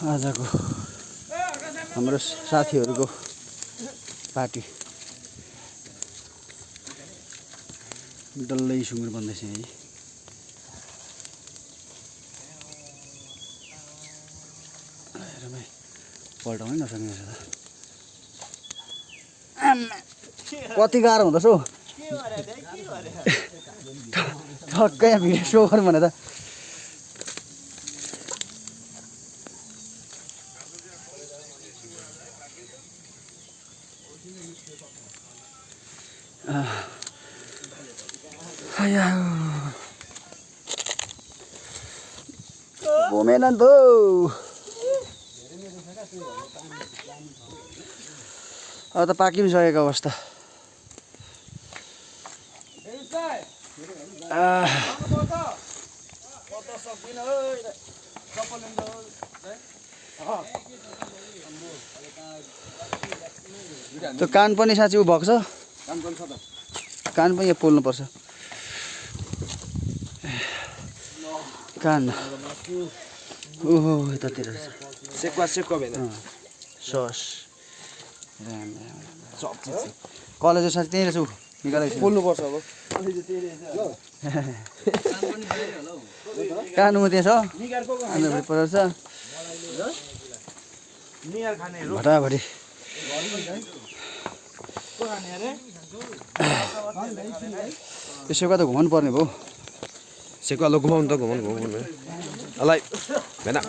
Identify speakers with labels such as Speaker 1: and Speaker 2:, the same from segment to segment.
Speaker 1: आजको हाम्रो साथीहरूको पार्टी डल्लै सुँगुर बन्दैछ है। पल्टाउनै नसक्ने रहेछ त कति गाह्रो हुँदछ हौ ठक्कै यहाँ भिडियो सो गरौँ भने त घुमेन त अब त पाकि पनि सकेको अवस्था। त्यो कान पनि साँच्ची उ भएको छ, कान पनि यहाँ पोल्नुपर्छ। कान ओहो यतातिर
Speaker 2: सेक्वा भेना
Speaker 1: सस कलेज साथी त्यहीँ रहेछ ऊ निकालेको
Speaker 2: पोल्नुपर्छ अब
Speaker 1: कान उ त्यहाँ छ परेछ भटाभटी त्यसो त घुमाउनु पर्ने भयो।
Speaker 2: सेक्वा ल घुमाउनु त घुमाउनु अलai भेना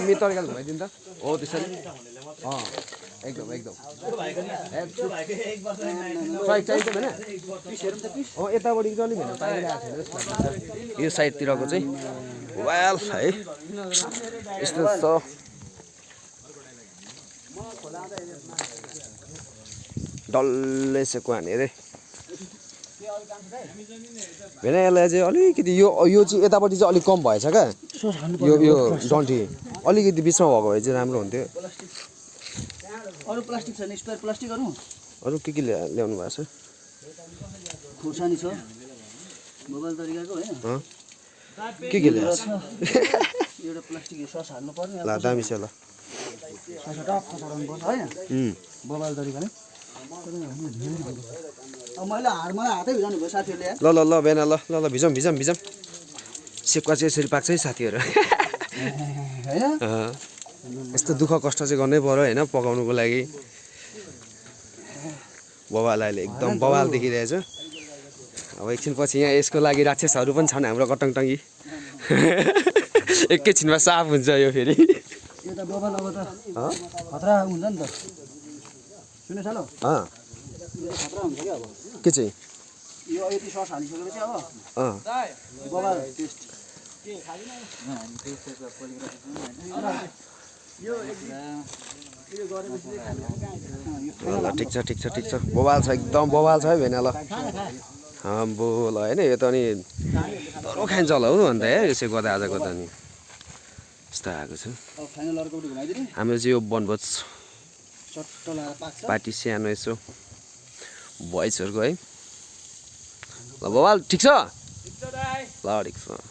Speaker 2: मी तरिकाले घुमाइदिनु त हो त्यसरी एकदम चाहिन्छ भेना हो यतापट्टि चाहिँ अलिक भेना पाइरहेको छैन यो साइडतिरको चाहिँ वेल है यस्तो छ डल्लै सेक्वा हाने रे भेना यसलाई चाहिँ अलिकति यो चाहिँ यतापट्टि चाहिँ अलिक कम भएछ क्या यो डन्ठी अलिकति बिचमा भएको भए चाहिँ राम्रो हुन्थ्यो।
Speaker 1: अरू प्लास्टिक छ नि स्क्वायर प्लास्टिक
Speaker 2: अरू के ल्याउनु भएको छ
Speaker 1: खुर्सानी छ मोबाइल तरिकाको हैन
Speaker 2: के ल्याएको छ
Speaker 1: एउटा प्लास्टिक सस हाल्नु पर्ने
Speaker 2: ल दामी छ ल
Speaker 1: सस टक्क चढाउनु पर्छ हैन मोबाइल तरिकाले। अब मैले हातै भिजाउनु भयो साथीहरूले
Speaker 2: ल बेना ल भिजम सेक्वा चाहिँ यसरी पाक्छ है साथीहरू
Speaker 1: हैन
Speaker 2: यस्तो दुःख कष्ट चाहिँ गर्नै पर्यो होइन पकाउनुको लागि। बबालाई एकदम बवाल देखिरहेछ। अब एकछिनपछि यहाँ यसको लागि राक्षसहरू पनि छन् हाम्रो कटङटङ्गी एकैछिनमा साफ हुन्छ यो फेरि
Speaker 1: यो त बबाल अब त खतरा हुन्छ नि त सुने सालो खतरा हुन्छ क्या अब
Speaker 2: के चाहिँ
Speaker 1: यो यति सस हालिसकेपछि अब बबाल टेस्ट
Speaker 2: ल ठिक छ बवाल छ एकदम बवाल छ है भेना ल आम्बो ल होइन यो त अनि डह्रो खाइन्छ होला हौ अन्त है यसो गर्दा आजको त अनि यस्तो आएको छ हाम्रो चाहिँ यो बनभोज पार्टी सानो यसो बोइजहरूको है। ल बवाल ठिक छ ल ठिक छ